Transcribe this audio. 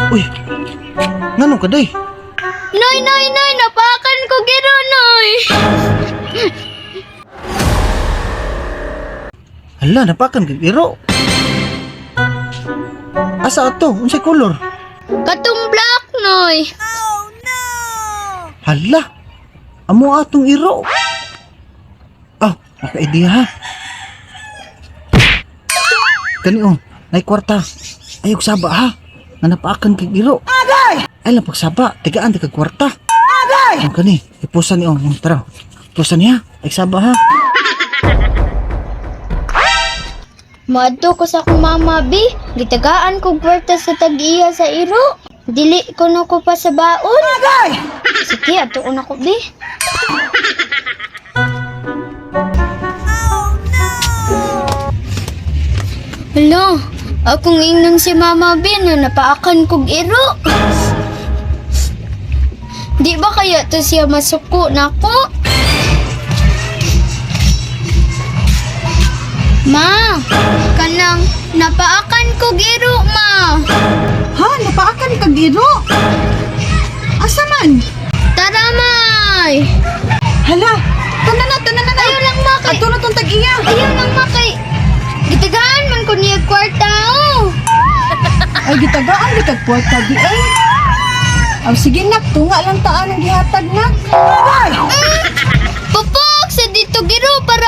Uy, ngano ka day? Noy, noy, noy, napaakan ko giro, noy. Hala, napakan kag iro. Asa ato? Unsay kolor? Katong black, noy. Hala, amo atong iro. Ah, naka-idea ha. Kani oh, nay kwarta. Ayog saba ha. Nga napaakan kag iro. Agay! Ay lang pagsaba, tigaan ti kag kwarta. Agay! Oh, kani, ipusan ni oh, oh, tara. Ipusan niya, ay saba ha. Maadto ko sa akong mama, bi. Gitagaan ko kwarta sa tag-iya sa iro. Dili ko na ko pa sa baon. Sige, ato ko na ko, bi. Hala, akong ingnon si Mama B na napaakan kog iro. Di ba kaya to siya masuko nako? Ma, kanang napaakan kog iro, ma. Ha, napaakan kag iro. Asa man? Tara, may. Hala, tanan na, tanan na. Ayaw lang, ma, kay Ato na tong tag-iya. Ayaw lang, ma, kay gitagaan man ko niya kwarta, oh. Ay, gitagaan di kag kwarta di ay. Aw, sige nak, tunga lang taan ang gihatag nak. Agay! Pupok sa dito giro para